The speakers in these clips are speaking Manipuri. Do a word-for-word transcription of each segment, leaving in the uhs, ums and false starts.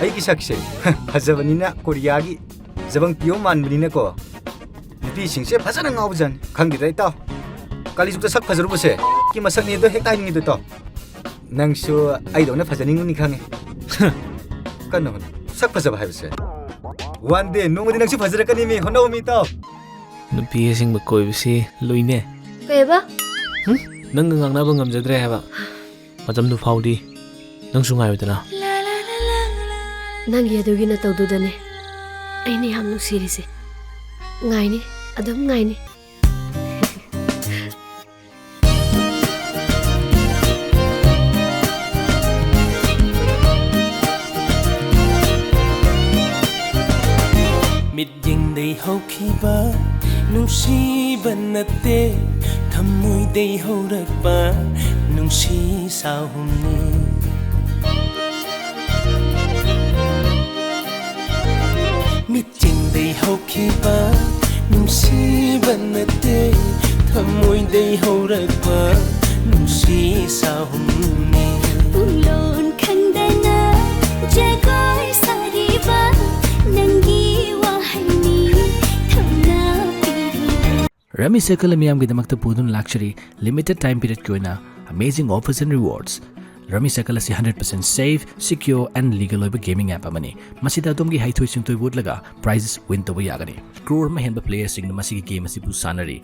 ꯑꯩꯒꯤ ꯁꯛꯁꯦ ꯐꯖꯕꯅꯤꯅ, ꯀꯣꯔꯤꯌꯥꯒꯤ ꯖꯕꯪ ꯄꯤꯌꯣ ꯃꯥꯟꯕꯅꯤꯅꯀꯣ, ꯅꯨꯄꯤꯁꯤꯡꯁꯦ ꯐꯖꯅ ꯉꯥꯎꯕꯖꯥꯠꯅꯤ꯫ ꯈꯪꯗꯦꯗ ꯏꯇꯥꯎ, ꯀꯥꯂꯤꯖꯨꯛꯇ ꯁꯛ ꯐꯖꯔꯨꯕꯁꯦ ꯀꯤ ꯃꯁꯛꯅꯤ ꯑꯗꯣ ꯍꯦꯛꯇ ꯍꯥꯏꯅꯤꯡꯉꯤꯗꯣ ꯏꯇꯥꯎ꯫ ꯅꯪꯁꯨ ꯑꯩꯗꯧꯅ ꯐꯖꯅꯤꯡꯉꯨꯅꯤ ꯈꯪꯉꯦ꯫ ꯀꯟꯅ ꯍꯣꯠꯅꯧ꯫ ꯁꯛ ꯐꯖꯕ ꯍꯥꯏꯕꯁꯦ one day, ꯅꯣꯡꯃꯗꯤ ꯅꯪꯁꯨ ꯐꯖꯔꯛꯀꯅꯤ ꯃꯤ꯫ ꯍꯣꯠꯅꯧ ꯃꯤ ꯏꯇꯥꯎ꯫ ꯅꯨꯄꯤ ꯑꯁꯦꯡꯕ ꯀꯣꯏꯕꯁꯤ ꯂꯨꯏꯅꯦ꯫ ꯀꯩꯕ? ꯍꯨꯝ? ꯅꯪꯒ ꯉꯥꯡꯅꯕ ꯉꯝꯖꯗ꯭ꯔꯦ ꯍꯥꯏꯕ꯫ ꯃꯇꯝꯗꯨ ꯐꯥꯎꯗꯤ ꯅꯪꯁꯨ ꯉꯥꯏꯌꯨꯗꯅ꯫ ꯅꯪꯒꯤ ꯑꯗꯨꯒꯤ ꯅꯇꯧꯗꯨꯗꯅꯦ ꯑꯩꯅ ꯌꯥꯝ ꯅꯨꯡꯁꯤꯔꯤꯁꯦ꯫ ꯉꯥꯏꯅꯤ, ꯑꯗꯨꯝ ꯉꯥꯏꯅꯤ꯫ ꯃꯤꯠꯌꯦꯡꯗꯩ ꯍꯧꯈꯤꯕ ꯅꯨꯡꯁꯤꯕ ꯅꯠꯇꯦ, ꯊꯃꯣꯏꯗꯩ ꯍꯧꯔꯛꯄ ꯅꯨꯡꯁꯤ ꯁꯥꯍꯨꯝꯅꯤ꯫ ꯃꯤꯠꯌꯦꯡꯗꯩ ꯍꯧꯈꯤꯕ ꯅꯨꯡꯁꯤꯕ ꯅꯠꯇꯦ, ꯊꯃꯣꯏꯗꯩ ꯍꯧꯔꯛꯄ ꯅꯨꯡꯁꯤ ꯁꯥꯍꯨꯝꯅꯤ꯫ ꯄꯨꯡꯂꯣꯟ ꯈꯪꯗꯅ ꯖꯒꯣꯏ ꯁꯥꯔꯤꯕ ꯅꯪꯒꯤ ꯋꯥꯍꯩꯅꯤ ꯊꯧꯅꯥ ꯄꯤꯔꯤꯕ꯫ Rummy Circle ꯃꯤꯌꯥꯝꯒꯤꯗꯃꯛꯇ ꯄꯨꯗꯨꯅ ꯂꯥꯛꯆꯔꯤ limited time periodꯀꯤ ꯑꯣꯏꯅ amazing offers and rewards꯫ Rummy Circle ꯑꯁꯤ hundred percent safe, secure and legal ꯑꯣꯏꯕ gaming app ꯑꯃꯅꯤ꯫ ꯃꯁꯤꯗ ꯑꯗꯣꯝꯒꯤ ꯍꯩꯊꯣꯏ ꯁꯤꯡꯊꯣꯏꯕ ꯎꯠꯂꯒ prizes win ꯇꯧꯕ ꯌꯥꯒꯅꯤ꯫ Crore ꯑꯃ ꯍꯦꯟꯕ playerꯁꯤꯡꯅ ꯃꯁꯤꯒꯤ game ꯑꯁꯤꯕꯨ ꯁꯥꯟꯅꯔꯤ꯫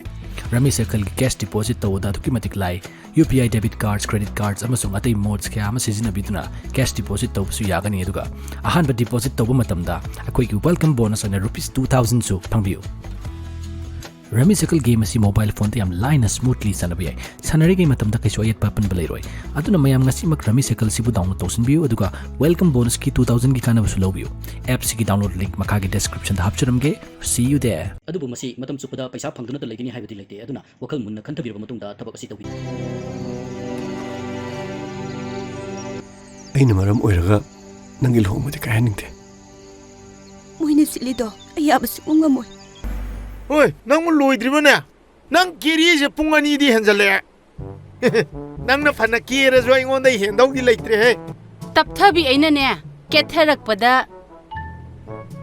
Rummy Circleꯒꯤ cash deposit ꯇꯧꯕꯗ ꯑꯗꯨꯛꯀꯤ ꯃꯇꯤꯛ ꯂꯥꯏ꯫ U P I debit cards, credit cards ꯑꯃꯁꯨꯡ ꯑꯇꯩ modes ꯀꯌꯥ ꯑꯃ ꯁꯤꯖꯤꯟꯅꯕꯤꯗꯨꯅ cash deposit ꯇꯧꯕꯁꯨ ꯌꯥꯒꯅꯤ, ꯑꯗꯨꯒ ꯑꯍꯥꯟꯕ deposit ꯇꯧꯕ ꯃꯇꯝꯗ ꯑꯩꯈꯣꯏꯒꯤ welcome bonus ꯑꯣꯏꯅ rupees two thousandꯁꯨ ꯐꯪꯕꯤꯌꯨ꯫ Rummy Circle game ꯑꯁꯤ mobile phoneꯗ ꯌꯥꯝ ꯂꯥꯏꯅ smoothly ꯁꯥꯟꯅꯕ ꯌꯥꯏ꯫ ꯁꯥꯟꯅꯔꯤꯉꯩ ꯃꯇꯝꯗ ꯀꯩꯁꯨ ꯑꯌꯦꯠꯄ ꯑꯄꯟꯕ ꯂꯩꯔꯣꯏ꯫ ꯑꯗꯨꯅ ꯃꯌꯥꯝ ꯉꯁꯤꯃꯛ Rummy Circle ꯑꯁꯤꯕꯨ download ꯇꯧꯁꯤꯟꯕꯤꯌꯨ, ꯑꯗꯨꯒ welcome bonusꯀꯤ two thousandꯒꯤ ꯀꯥꯟꯅꯕꯁꯨ ꯂꯧꯕꯤꯌꯨ꯫ Appꯁꯤꯒꯤ download link ꯃꯈꯥꯒꯤ descriptionꯗ ꯍꯥꯞꯆꯔꯝꯒꯦ꯫ See you there꯫ ꯑꯗꯨꯕꯨ ꯃꯁꯤ ꯃꯇꯝ ꯆꯨꯞꯄꯗ ꯄꯩꯁꯥ ꯐꯪꯗꯨꯅꯇ ꯂꯩꯒꯅꯤ ꯍꯥꯏꯕꯗꯤ ꯂꯩꯇꯦ, ꯑꯗꯨꯅ ꯋꯥꯈꯜ ꯃꯨꯟꯅ ꯈꯟꯊꯕꯤꯔꯕ ꯃꯇꯨꯡꯗ ꯊꯕꯛ ꯑꯁꯤ ꯇꯧꯕꯤꯌꯨ꯫ ꯑꯩꯅ ꯃꯔꯝ ꯑꯣꯏꯔꯒ ꯅꯪꯒꯤ ꯂꯨꯍꯣꯡꯕꯗꯤ ꯀꯥꯏꯍꯟꯅꯤꯡꯗꯦ꯫ ꯃꯣꯏꯅ ꯁꯤꯠꯂꯤꯗꯣ ꯑꯩ ꯌꯥꯕ ꯁꯨꯡꯉꯝ ꯉꯝꯃꯣꯏ꯫ ꯍꯣꯏ, ꯅꯪꯕꯨ ꯂꯣꯏꯗ꯭ꯔꯤꯕꯅꯦ? ꯅꯪ ꯀꯦꯔꯤꯁꯦ ꯄꯨꯡ ꯑꯅꯤꯗꯤ ꯍꯦꯟꯖꯜꯂꯛꯑꯦ꯫ ꯅꯪꯅ ꯐꯅ ꯀꯦꯔꯁꯨ ꯑꯩꯉꯣꯟꯗ ꯍꯦꯟꯗꯧꯗꯤ ꯂꯩꯇ꯭ꯔꯦꯍꯦ꯫ ꯇꯞꯊꯕꯤ ꯑꯩꯅꯅꯦ, ꯀꯦꯊꯔꯛꯄꯗ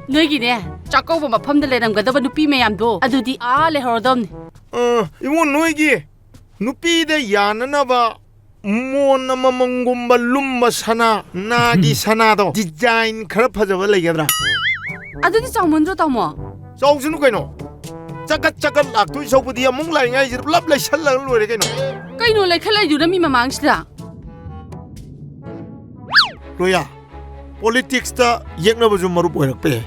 ꯅꯣꯏꯒꯤꯅꯦ, ꯆꯥꯛꯀꯧꯕ ꯃꯐꯝꯗ ꯂꯩꯔꯝꯒꯗꯕ ꯅꯨꯄꯤ ꯃꯌꯥꯝꯗꯣ ꯑꯗꯨꯗꯤ ꯑꯥ ꯂꯩꯍꯧꯔꯗꯝꯅꯤ꯫ ꯑ, ꯏꯕꯨꯡꯉꯣ, ꯅꯣꯏꯒꯤ ꯅꯨꯄꯤꯗ ꯌꯥꯅꯅꯕ ꯃꯣꯟ ꯑꯃꯃꯝꯒꯨꯝꯕ ꯂꯨꯝꯕ ꯁꯅꯥ, ꯅꯥꯒꯤ ꯁꯅꯥꯗꯣ, ꯗꯤꯖꯥꯏꯟ ꯈꯔ ꯐꯖꯕ ꯂꯩꯒꯗ꯭ꯔꯥ? ꯑꯗꯨꯗꯤ ꯆꯥꯎꯃꯟꯗ꯭ꯔꯣ, ꯇꯥꯃꯣ? ꯆꯥꯎꯁꯅꯨ ꯀꯩꯅꯣ꯫ ꯆꯀꯠ ꯆꯀꯠ ꯂꯥꯛꯇꯣꯏ ꯁꯧꯕꯗꯤ ꯑꯃꯨꯛ ꯂꯥꯛꯏꯉꯥꯏꯁꯤꯗ ꯄꯨꯂꯞ ꯂꯩꯁꯜꯂꯒ ꯂꯣꯏꯔꯦ ꯀꯩꯅꯣ꯫ ꯀꯩꯅꯣ ꯂꯩꯈꯠꯂꯛꯏꯗꯨꯅ ꯃꯤ ꯃꯃꯥꯡꯁꯤꯗ? ꯂꯣꯌꯥ, ꯄꯣꯂꯤꯇꯤꯛꯁꯇ ꯌꯦꯛꯅꯕꯁꯨ ꯃꯔꯨꯞ ꯑꯣꯏꯔꯛꯄ ꯌꯥꯏ,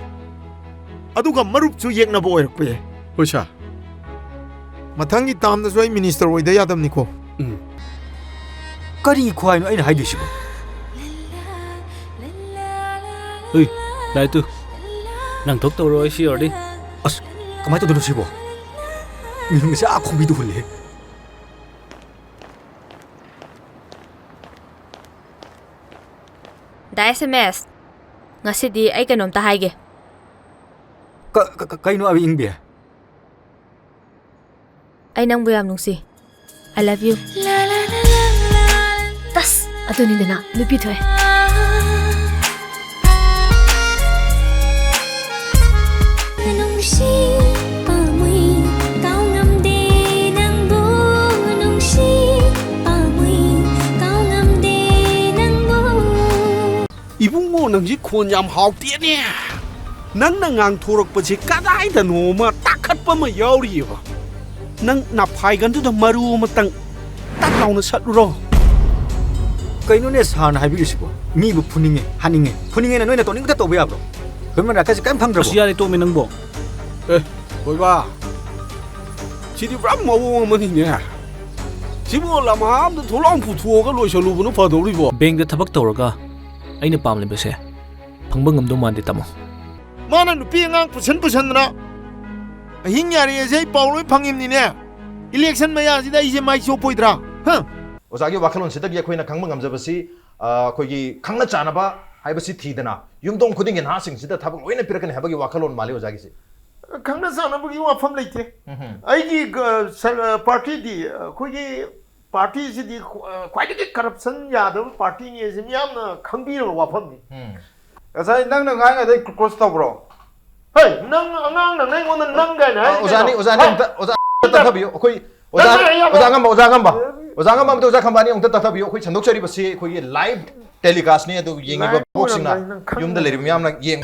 ꯑꯗꯨꯒ ꯃꯔꯨꯞꯁꯨ ꯌꯦꯛꯅꯕ ꯑꯣꯏꯔꯛꯄ ꯌꯥꯏ꯫ ꯍꯣꯏ, ꯁꯥꯔ꯫ ꯃꯊꯪꯒꯤ ꯇꯥꯝꯗꯁꯨ ꯑꯩ ꯃꯤꯅꯤꯁꯇꯔ ꯑꯣꯏꯗ ꯌꯥꯗꯕꯅꯤꯀꯣ꯫ ꯎꯝ꯫ ꯀꯔꯤ ꯈꯨꯍꯥꯏꯅꯣ ꯑꯩꯅ ꯍꯥꯏꯗꯣꯏꯁꯤꯕꯣ? ꯍꯨꯏ, ꯂꯥꯏꯇꯨ꯫ ꯅꯪ ꯊꯣꯛ ꯇꯧꯔꯣ, ꯑꯩ ꯁꯤ ꯌꯧꯔꯗꯤ꯫ ꯑꯁ, ꯀꯃꯥꯏꯅ ꯇꯧꯗꯣꯏꯅꯣ ꯁꯤꯕꯣ? ꯃꯤꯍꯨꯟꯒꯁꯦ ꯑꯥ ꯈꯣꯡꯕꯤꯗ ꯍꯨꯜꯂꯦ꯫ ꯗꯥ ꯑꯦꯁ ꯑꯦꯝ ꯑꯦꯁ, ꯉꯁꯤꯗꯤ ꯑꯩ ꯀꯩꯅꯣꯝꯇ ꯍꯥꯏꯒꯦ꯫ ꯀ-, ꯀ-, ꯀ-, ꯀꯩꯅꯣ, ꯑꯕꯤ ꯏꯪꯕꯤ? ꯑꯩ ꯅꯪꯕꯨ ꯌꯥꯝ ꯅꯨꯡꯁꯤ꯫ I love you. ꯇꯁ! ꯑꯗꯨꯅꯤꯗꯅ ꯅꯨꯄꯤ ꯊꯣꯛꯑꯦ꯫ ꯅꯨꯡꯁꯤ ꯄꯥꯝꯃꯨꯏ, ꯀꯥꯎ ꯉꯝꯗꯦ ꯅꯪꯕꯨ꯫ ꯅꯨꯡꯁꯤ ꯄꯥꯝꯃꯨꯏ, ꯀꯥꯎ ꯉꯝꯗꯦ ꯅꯪꯕꯨ꯫ ꯏꯕꯨꯡꯉꯣ, ꯅꯪꯁꯤ ꯈꯣꯟ ꯌꯥꯝ ꯍꯥꯎꯇꯦꯅꯦ꯫ ꯅꯪꯅ ꯉꯥꯡꯊꯣꯔꯛꯄꯁꯦ ꯀꯗꯥꯏꯗꯅꯣꯃ ꯇꯥꯈꯠꯄ ꯑꯃ ꯌꯥꯎꯔꯤꯑꯕ꯫ ꯅꯪ ꯅꯐꯥꯏꯒꯟꯗꯨꯗ ꯃꯔꯨ ꯑꯃꯇꯪ ꯇꯛ ꯂꯥꯎꯅ ꯁꯠꯂꯨꯔꯣ꯫ ꯀꯩꯅꯣꯅꯦ ꯁꯥꯔꯅ ꯍꯥꯏꯕꯤꯔꯤꯁꯤꯕꯣ? ꯃꯤꯕꯨ ꯐꯨꯅꯤꯡꯉꯦ, ꯍꯥꯠꯅꯤꯡꯉꯦ, ꯐꯨꯅꯤꯡꯉꯦꯅ ꯅꯣꯏꯅ ꯇꯧꯅꯤꯡꯕꯇ ꯇꯧꯕ ꯌꯥꯕ꯭ꯔꯣ? ꯍ꯭ꯌꯨꯃꯦꯟ ꯔꯥꯏꯠꯀꯁꯦ ꯀꯔꯤꯝ ꯈꯪꯗ꯭ꯔꯕꯣ? ꯑꯁ, ꯌꯥꯔꯦ, ꯇꯣꯛꯑꯣꯃꯤ ꯅꯪꯕꯣ꯫ ꯑꯦ, ꯀꯣꯏꯕ, ꯁꯤꯗꯤ ꯄꯨꯔꯥ ꯃꯑꯣꯡ ꯑꯃꯅꯤꯅꯦ꯫ ꯁꯤꯕꯨ ꯂꯝꯍꯥꯡ ꯑꯃꯗ ꯊꯣꯛꯂꯥꯎ ꯄꯨꯊꯣꯛꯑꯒ ꯂꯣꯏꯁꯜꯂꯨꯕꯅ ꯐꯗꯧꯔꯤꯕꯣ? ꯕꯦꯡꯗ ꯊꯕꯛ ꯇꯧꯔꯒ ꯑꯩꯅ ꯄꯥꯝꯂꯤꯕꯁꯦ ꯐꯪꯕ ꯉꯝꯗꯧ ꯃꯥꯟꯗꯦ, ꯇꯥꯃꯣ꯫ ꯃꯥꯅ ꯅꯨꯄꯤ ꯑꯉꯥꯡ ꯄꯨꯁꯟ ꯄꯨꯁꯟꯗꯅ ꯑꯍꯤꯡ ꯌꯥꯔꯦꯁꯦ ꯑꯩ ꯄꯥꯎ ꯂꯣꯏ ꯐꯪꯉꯤꯕꯅꯤꯅꯦ꯫ ꯏꯂꯦꯛꯁꯟ ꯃꯌꯥꯁꯤꯗ ꯑꯩꯁꯦ ꯃꯥꯏ ꯆꯣꯞꯄꯣꯏꯗ꯭ꯔꯥ? ꯍ? ꯑꯣꯖꯥꯒꯤ ꯋꯥꯈꯜꯂꯣꯟꯁꯤꯗꯒꯤ ꯑꯩꯈꯣꯏꯅ ꯈꯪꯕ ꯉꯝꯖꯕꯁꯤ, ꯑ, ꯑꯩꯈꯣꯏꯒꯤ ꯈꯪꯅ ꯆꯥꯟꯅꯕ ꯍꯥꯏꯕꯁꯤ ꯊꯤꯗꯅ ꯌꯨꯝꯊꯣꯡ ꯈꯨꯗꯤꯡꯒꯤ ꯅꯍꯥꯁꯤꯡꯁꯤꯗ ꯊꯕꯛ ꯂꯣꯏꯅ ꯄꯤꯔꯛꯀꯅꯤ ꯍꯥꯏꯕꯒꯤ ꯋꯥꯈꯜꯂꯣꯟ ꯃꯥꯜꯂꯤ ꯑꯣꯖꯥꯒꯤꯁꯦ꯫ ꯈꯪꯅ ꯆꯥꯟꯅꯕꯒꯤ ꯋꯥꯐꯝ ꯂꯩꯇꯦ꯫ ꯎꯝꯍꯨꯝ꯫ ꯑꯩꯒꯤ, ꯑ, ꯁꯔ-, ꯑ, ꯄꯥꯔꯇꯤꯗꯤ ꯑꯩꯈꯣꯏꯒꯤ ꯄꯥꯔꯇꯤꯁꯤꯗꯤ ꯈ꯭ꯋꯥꯏꯗꯒꯤ ꯀꯔꯞꯁꯟ ꯌꯥꯗꯕ ꯄꯥꯔꯇꯤꯅꯤ ꯍꯥꯏꯁꯤ ꯃꯤꯌꯥꯝꯅ ꯈꯪꯕꯤꯔꯕ ꯋꯥꯐꯝꯅꯤ꯫ ꯉꯁꯥꯏ ꯅꯪꯅ ꯉꯥꯡꯉꯩꯗ ꯀ꯭ꯔꯣꯁ ꯇꯧꯕ꯭ꯔꯣ? ꯍꯣꯏ, ꯅꯪ ꯑꯉꯥꯡ ꯅꯪꯅ ꯑꯩꯉꯣꯟꯗ ꯅꯪ ꯀꯥꯏꯅ ꯍꯥꯏ ꯑꯣꯖꯥꯅꯤ ꯑꯣꯖꯥꯅꯤ ꯑꯝꯇ ꯑꯣꯖꯥ ꯑꯝꯇ ꯇꯥꯊꯕꯤꯌꯨ꯫ ꯑꯩꯈꯣꯏ ꯑꯣꯖꯥ ꯑꯣꯖꯥ ꯉꯝꯕ ꯑꯣꯖꯥ ꯉꯝꯕ ꯑꯣꯖꯥ ꯉꯝꯕ ꯑꯝꯇ ꯑꯣꯖꯥ ꯈꯝꯕꯥꯅꯤ ꯑꯃꯨꯛꯇ ꯇꯥꯊꯕꯤꯌꯨ꯫ ꯑꯩꯈꯣꯏ ꯁꯟꯗꯣꯛꯆꯔꯤꯕꯁꯤ ꯑꯩꯈꯣꯏꯒꯤ ꯂꯥꯏꯚ ꯇꯦꯂꯤꯀꯥꯁꯅꯤ꯫ ꯑꯗꯨ ꯌꯦꯡꯉꯤꯕ ꯕꯣꯛꯁꯤꯡꯅ ꯌꯨꯝꯗ ꯂꯩꯔꯤꯕ ꯃꯤꯌꯥꯝꯅ ꯌꯦꯡ